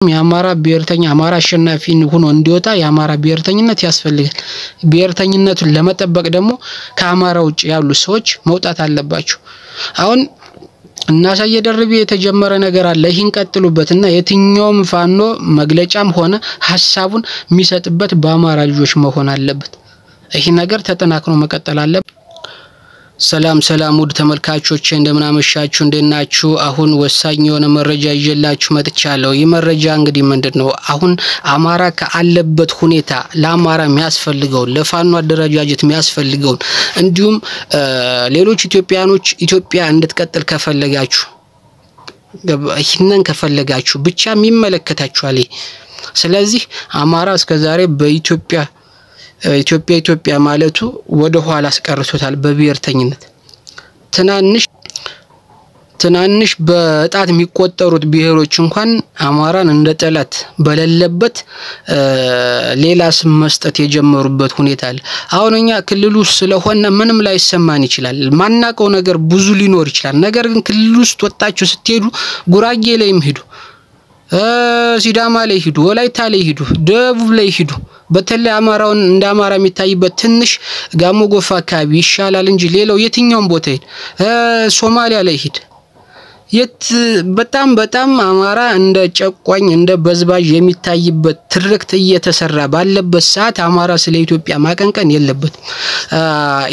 የአማራ ብሔርተኛ አማራ አሸናፊ ሆኖ እንዲወጣ የአማራ ብሔርተኝነት ያስፈልጋል። ብሔርተኝነቱን ለመጠበቅ ደግሞ ከአማራ ውጭ ያሉ ሰዎች መውጣት አለባቸው። አሁን እናሳየ ደርቤ የተጀመረ ነገር አለ። ይህን ቀጥሉበት እና የትኛውም ፋኖ መግለጫም ሆነ ሀሳቡን የሚሰጥበት በአማራ ልጆች መሆን አለበት። ይህ ነገር ተጠናክሮ መቀጠል አለበት። ሰላም ሰላም፣ ውድ ተመልካቾቼ እንደምን አመሻችሁ፣ እንዴት ናችሁ? አሁን ወሳኝ የሆነ መረጃ ይዤላችሁ መጥቻለሁ። ይህ መረጃ እንግዲህ ምንድን ነው? አሁን አማራ ካለበት ሁኔታ ለአማራ የሚያስፈልገውን፣ ለፋኖ አደረጃጀት የሚያስፈልገውን፣ እንዲሁም ሌሎች ኢትዮጵያኖች ኢትዮጵያ እንድትቀጥል ከፈለጋችሁ፣ ይህንን ከፈለጋችሁ ብቻ የሚመለከታችኋል። ስለዚህ አማራ እስከዛሬ በኢትዮጵያ ኢትዮጵያ ኢትዮጵያ ማለቱ ወደ ኋላ አስቀርቶታል። በብሔርተኝነት ትናንሽ ትናንሽ በጣት የሚቆጠሩት ብሔሮች እንኳን አማራን እንደ ጠላት በሌለበት ሌላ ስም መስጠት የጀመሩበት ሁኔታ አለ። አሁን እኛ ክልሉ ስለሆነ ምንም ላይሰማን ይችላል። ማናቀው ነገር ብዙ ሊኖር ይችላል። ነገር ግን ክልሉ ውስጥ ወጣችሁ ስትሄዱ ጉራጌ ላይም ሂዱ፣ ሲዳማ ላይ ሂዱ፣ ወላይታ ላይ ሂዱ፣ ደቡብ ላይ ሂዱ። በተለይ አማራውን እንደ አማራ የሚታይበት ትንሽ ጋሞ ጎፋ አካባቢ ይሻላል እንጂ ሌላው የትኛውም ቦታ ሂድ፣ ሶማሊያ ላይ ሂድ፣ የት በጣም በጣም አማራ እንደ ጨቋኝ እንደ በዝባዥ የሚታይበት ትርክት እየተሰራ ባለበት ሰዓት አማራ ስለ ኢትዮጵያ ማቀንቀን የለበትም።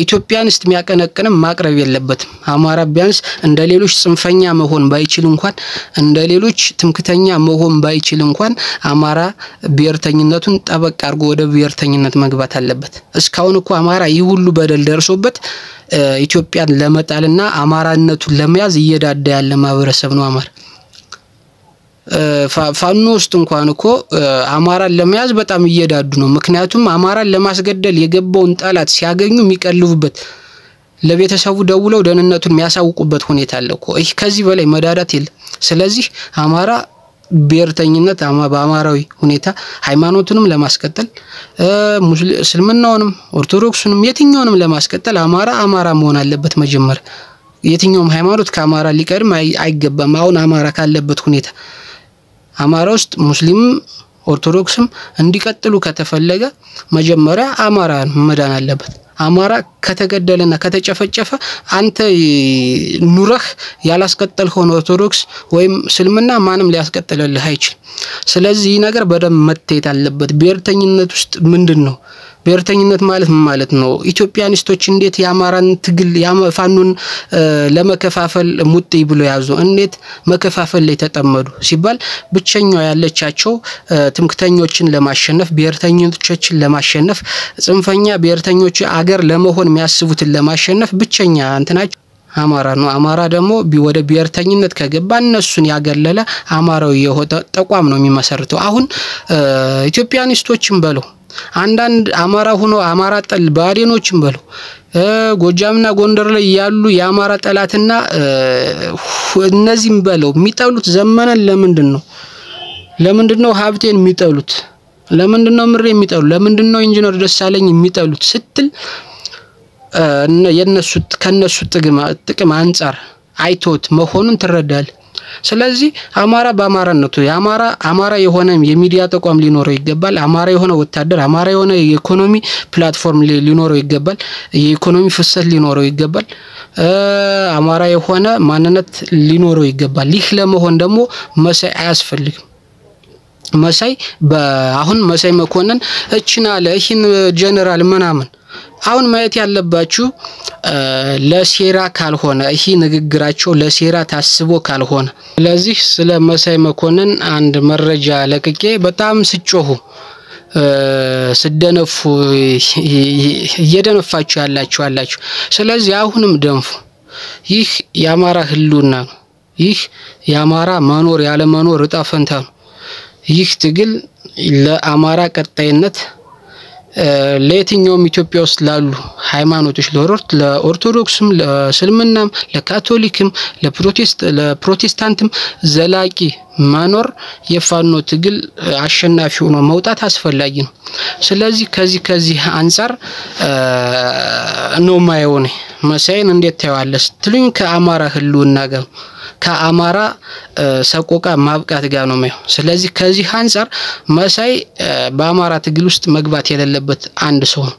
ኢትዮጵያንስት የሚያቀነቅንም ማቅረብ የለበትም። አማራ ቢያንስ እንደ ሌሎች ጽንፈኛ መሆን ባይችል እንኳን፣ እንደ ሌሎች ትምክተኛ መሆን ባይችል እንኳን፣ አማራ ብሔርተኝነቱን ጠበቅ አድርጎ ወደ ብሔርተኝነት መግባት አለበት። እስካሁን እኮ አማራ ይህ ሁሉ በደል ደርሶበት ኢትዮጵያን ለመጣልና አማራነቱን ለመያዝ እየዳዳ ያለ ማህበረሰብ ነው። አማራ ፋኖ ውስጥ እንኳን እኮ አማራን ለመያዝ በጣም እየዳዱ ነው። ምክንያቱም አማራን ለማስገደል የገባውን ጠላት ሲያገኙ የሚቀልቡበት፣ ለቤተሰቡ ደውለው ደህንነቱን የሚያሳውቁበት ሁኔታ አለ እኮ። ይህ ከዚህ በላይ መዳዳት የለም። ስለዚህ አማራ ብሔርተኝነት በአማራዊ ሁኔታ ሃይማኖቱንም ለማስቀጠል፣ እስልምናውንም ኦርቶዶክሱንም የትኛውንም ለማስቀጠል አማራ አማራ መሆን አለበት። መጀመሪያ የትኛውም ሃይማኖት ከአማራ ሊቀድም አይገባም። አሁን አማራ ካለበት ሁኔታ አማራ ውስጥ ሙስሊምም ኦርቶዶክስም እንዲቀጥሉ ከተፈለገ መጀመሪያ አማራ መዳን አለበት። አማራ ከተገደለና ከተጨፈጨፈ አንተ ኑረህ ያላስቀጠልከውን ኦርቶዶክስ ወይም እስልምና ማንም ሊያስቀጥልልህ አይችልም። ስለዚህ ይህ ነገር በደንብ መታየት አለበት። ብሔርተኝነት ውስጥ ምንድን ነው? ብሔርተኝነት ማለት ምን ማለት ነው? ኢትዮጵያኒስቶች እንዴት የአማራን ትግል ፋኖን ለመከፋፈል ሙጥኝ ብሎ ያዙ? እንዴት መከፋፈል ላይ ተጠመዱ ሲባል ብቸኛው ያለቻቸው ትምክተኞችን ለማሸነፍ፣ ብሔርተኞችን ለማሸነፍ፣ ጽንፈኛ ብሔርተኞች አገር ለመሆን የሚያስቡትን ለማሸነፍ ብቸኛ እንትናቸው አማራ ነው። አማራ ደግሞ ወደ ብሔርተኝነት ከገባ እነሱን ያገለለ አማራዊ የሆነ ተቋም ነው የሚመሰርተው። አሁን ኢትዮጵያኒስቶችን በለው፣ አንዳንድ አማራ ሆኖ አማራ ጠል ብአዴኖችን በለው፣ ጎጃምና ጎንደር ላይ ያሉ የአማራ ጠላትና እነዚህም በለው የሚጠሉት ዘመነን ለምንድን ነው? ለምንድን ነው ሀብቴን የሚጠሉት? ለምንድን ነው ምሬ የሚጠሉት? ለምንድን ነው ኢንጂነር ደሳለኝ የሚጠሉት ስትል የነሱ ከነሱ ጥቅም አንጻር አይቶት መሆኑን ትረዳል። ስለዚህ አማራ በአማራነቱ የአማራ አማራ የሆነ የሚዲያ ተቋም ሊኖረው ይገባል። አማራ የሆነ ወታደር፣ አማራ የሆነ የኢኮኖሚ ፕላትፎርም ሊኖረው ይገባል። የኢኮኖሚ ፍሰት ሊኖረው ይገባል። አማራ የሆነ ማንነት ሊኖረው ይገባል። ይህ ለመሆን ደግሞ መሳይ አያስፈልግም። መሳይ አሁን መሳይ መኮንን እችን አለ ይህን ጀነራል ምናምን፣ አሁን ማየት ያለባችሁ ለሴራ ካልሆነ፣ ይህ ንግግራቸው ለሴራ ታስቦ ካልሆነ። ስለዚህ ስለ መሳይ መኮንን አንድ መረጃ ለቅቄ በጣም ስጮሁ ስደነፉ እየደነፋችሁ ያላችሁ አላችሁ። ስለዚህ አሁንም ደንፉ። ይህ የአማራ ሕልውና ነው። ይህ የአማራ መኖር ያለመኖር እጣ ፈንታ ነው። ይህ ትግል ለአማራ ቀጣይነት፣ ለየትኛውም ኢትዮጵያ ውስጥ ላሉ ሃይማኖቶች፣ ለኦርቶዶክስም፣ ለእስልምናም፣ ለካቶሊክም፣ ለፕሮቴስታንትም ዘላቂ መኖር የፋኖ ትግል አሸናፊ ሆኖ መውጣት አስፈላጊ ነው። ስለዚህ ከዚህ አንጻር ነው ማየው። እኔ መሳይን እንዴት ታየዋለህ ስትሉኝ ከአማራ ህልውና ጋር ከአማራ ሰቆቃ ማብቃት ጋር ነው የማየው። ስለዚህ ከዚህ አንጻር መሳይ በአማራ ትግል ውስጥ መግባት የሌለበት አንድ ሰው ነው።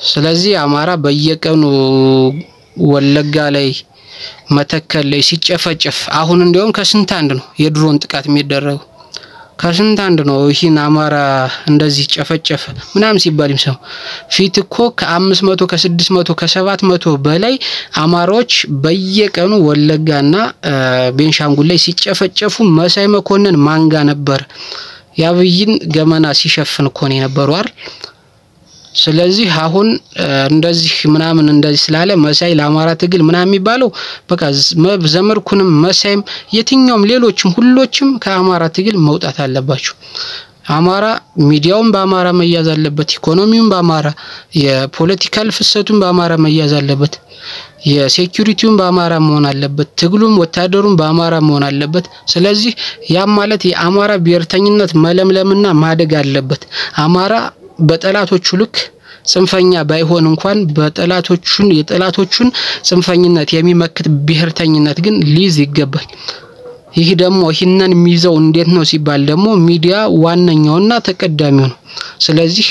ስለዚህ አማራ በየቀኑ ወለጋ ላይ፣ መተከል ላይ ሲጨፈጨፍ፣ አሁን እንዲያውም ከስንት አንድ ነው የድሮን ጥቃት የሚደረገው፣ ከስንት አንድ ነው ይህን አማራ እንደዚህ ጨፈጨፈ ምናምን ሲባል ይምሰው። ፊት እኮ ከ500፣ ከ600፣ ከ700 በላይ አማራዎች በየቀኑ ወለጋና ቤንሻንጉል ላይ ሲጨፈጨፉ መሳይ መኮንን ማንጋ ነበር? የአብይን ገመና ሲሸፍን እኮ ነው የነበሩ አይደል? ስለዚህ አሁን እንደዚህ ምናምን እንደዚህ ስላለ መሳይ ለአማራ ትግል ምናምን የሚባለው በቃ ዘመድኩንም መሳይም የትኛውም ሌሎችም ሁሎችም ከአማራ ትግል መውጣት አለባቸው። አማራ ሚዲያውን በአማራ መያዝ አለበት፣ ኢኮኖሚውን በአማራ፣ የ political ፍሰቱን በአማራ መያዝ አለበት፣ የ security ውን በአማራ መሆን አለበት፣ ትግሉም ወታደሩም በአማራ መሆን አለበት። ስለዚህ ያም ማለት የአማራ ብሔርተኝነት መለምለምና ማደግ አለበት። አማራ በጠላቶቹ ልክ ጽንፈኛ ባይሆን እንኳን በጠላቶቹን የጠላቶቹን ጽንፈኝነት የሚመክት ብሔርተኝነት ግን ሊይዝ ይገባል። ይህ ደግሞ ይህንን የሚይዘው እንዴት ነው ሲባል ደግሞ ሚዲያ ዋነኛውና ተቀዳሚው ነው። ስለዚህ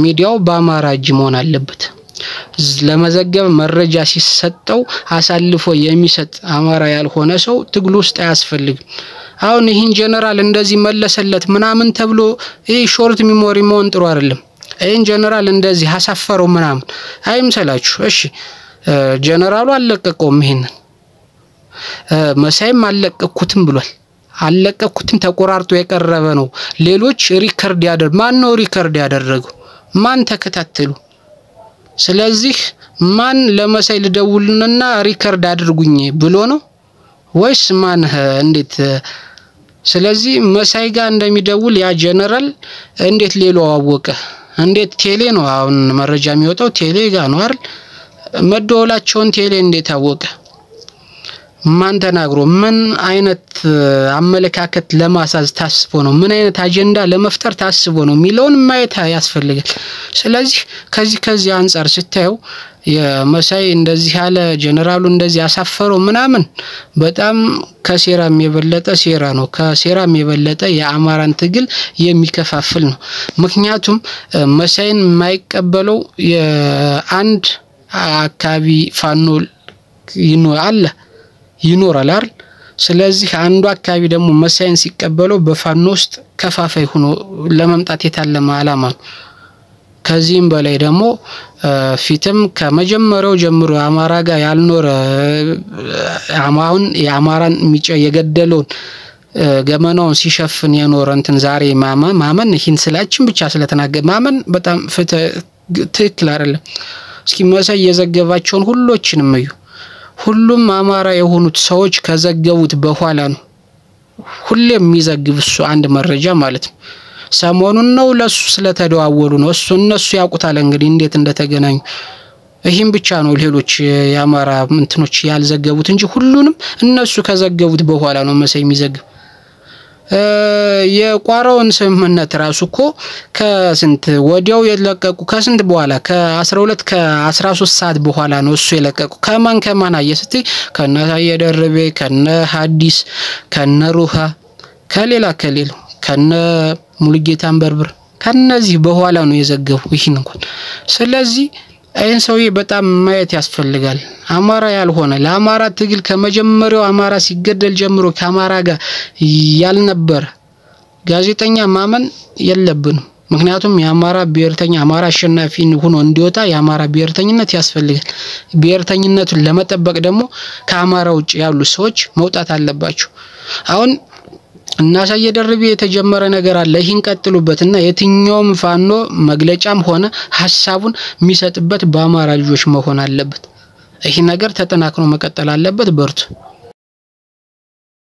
ሚዲያው በአማራ እጅ መሆን አለበት። ለመዘገብ መረጃ ሲሰጠው አሳልፎ የሚሰጥ አማራ ያልሆነ ሰው ትግሉ ውስጥ አያስፈልግም። አሁን ይህን ጀነራል እንደዚህ መለሰለት ምናምን ተብሎ ይህ short memory መሆን ጥሩ አይደለም። ይህን ጀነራል እንደዚህ አሳፈረው ምናምን አይምሰላችሁ። እሺ ጀነራሉ አልለቀቀውም፣ ይሄንን መሳይም አልለቀኩትም ብሏል። አልለቀኩትም ተቆራርጦ የቀረበ ነው። ሌሎች record ያደር ማን ነው record ያደረገው? ማን ተከታተሉ? ስለዚህ ማን ለመሳይ ልደውልና record አድርጉኝ ብሎ ነው ወይስ ማን እንዴት? ስለዚህ መሳይ ጋር እንደሚደውል ያ ጀነራል እንዴት ሌላው አወቀ? እንዴት ቴሌ ነው አሁን መረጃ የሚወጣው ቴሌ ጋር ነው አይደል? መደወላቸውን ቴሌ እንዴት አወቀ? ማን ተናግሮ? ምን አይነት አመለካከት ለማሳዝ ታስቦ ነው? ምን አይነት አጀንዳ ለመፍጠር ታስቦ ነው የሚለውን ማየት ያስፈልጋል። ስለዚህ ከዚህ አንጻር ስታየው የመሳይ እንደዚህ ያለ ጀነራሉ እንደዚህ ያሳፈረው ምናምን በጣም ከሴራም የበለጠ ሴራ ነው። ከሴራም የበለጠ የአማራን ትግል የሚከፋፍል ነው። ምክንያቱም መሳይን የማይቀበለው የአንድ አካባቢ ፋኖ አለ ይኖራል አይደል? ስለዚህ አንዱ አካባቢ ደግሞ መሳይን ሲቀበለው በፋኖ ውስጥ ከፋፋይ ሆኖ ለመምጣት የታለመ አላማ ነው። ከዚህም በላይ ደግሞ ፊትም ከመጀመሪያው ጀምሮ አማራ ጋር ያልኖረ፣ አሁን የአማራን የገደለውን ገመናውን ሲሸፍን የኖረ እንትን ዛሬ ማመን፣ ይህን ስላችን ብቻ ስለተናገ ማመን በጣም ትክክል አይደለም። እስኪ መሳይ የዘገባቸውን ሁሎችንም እዩ። ሁሉም አማራ የሆኑት ሰዎች ከዘገቡት በኋላ ነው ሁሌም የሚዘግብ እሱ አንድ መረጃ ማለት ነው። ሰሞኑን ነው ለሱ ስለተደዋወሉ ነው እሱ፣ እነሱ ያውቁታል እንግዲህ እንዴት እንደተገናኙ። ይህም ብቻ ነው ሌሎች የአማራ እንትኖች ያልዘገቡት እንጂ ሁሉንም እነሱ ከዘገቡት በኋላ ነው መሳይ የሚዘግብ። የቋራውን ስምምነት ራሱ እኮ ከስንት ወዲያው የለቀቁ፣ ከስንት በኋላ፣ ከ12 ከ13 ሰዓት በኋላ ነው እሱ የለቀቁ። ከማን ከማን አየህ ስትይ ከነ ታየ ደርቤ፣ ከነ ሀዲስ፣ ከነ ሩሃ፣ ከሌላ ከሌሉ ከነ ሙሉጌታ አንበርብር ከነዚህ በኋላ ነው የዘገቡ ይህን እንኳን። ስለዚህ ይህን ሰውዬ በጣም ማየት ያስፈልጋል። አማራ ያልሆነ፣ ለአማራ ትግል ከመጀመሪያው አማራ ሲገደል ጀምሮ ከአማራ ጋር ያልነበረ ጋዜጠኛ ማመን የለብንም። ምክንያቱም የአማራ ብሔርተኛ አማራ አሸናፊ ሆኖ እንዲወጣ የአማራ ብሔርተኝነት ያስፈልጋል። ብሔርተኝነቱን ለመጠበቅ ደግሞ ከአማራ ውጭ ያሉ ሰዎች መውጣት አለባቸው። አሁን እናሳየ ደርቤ የተጀመረ ነገር አለ። ይህን ቀጥሉበት እና የትኛውም ፋኖ መግለጫም ሆነ ሀሳቡን የሚሰጥበት በአማራ ልጆች መሆን አለበት። ይህ ነገር ተጠናክሮ መቀጠል አለበት። በርቱ።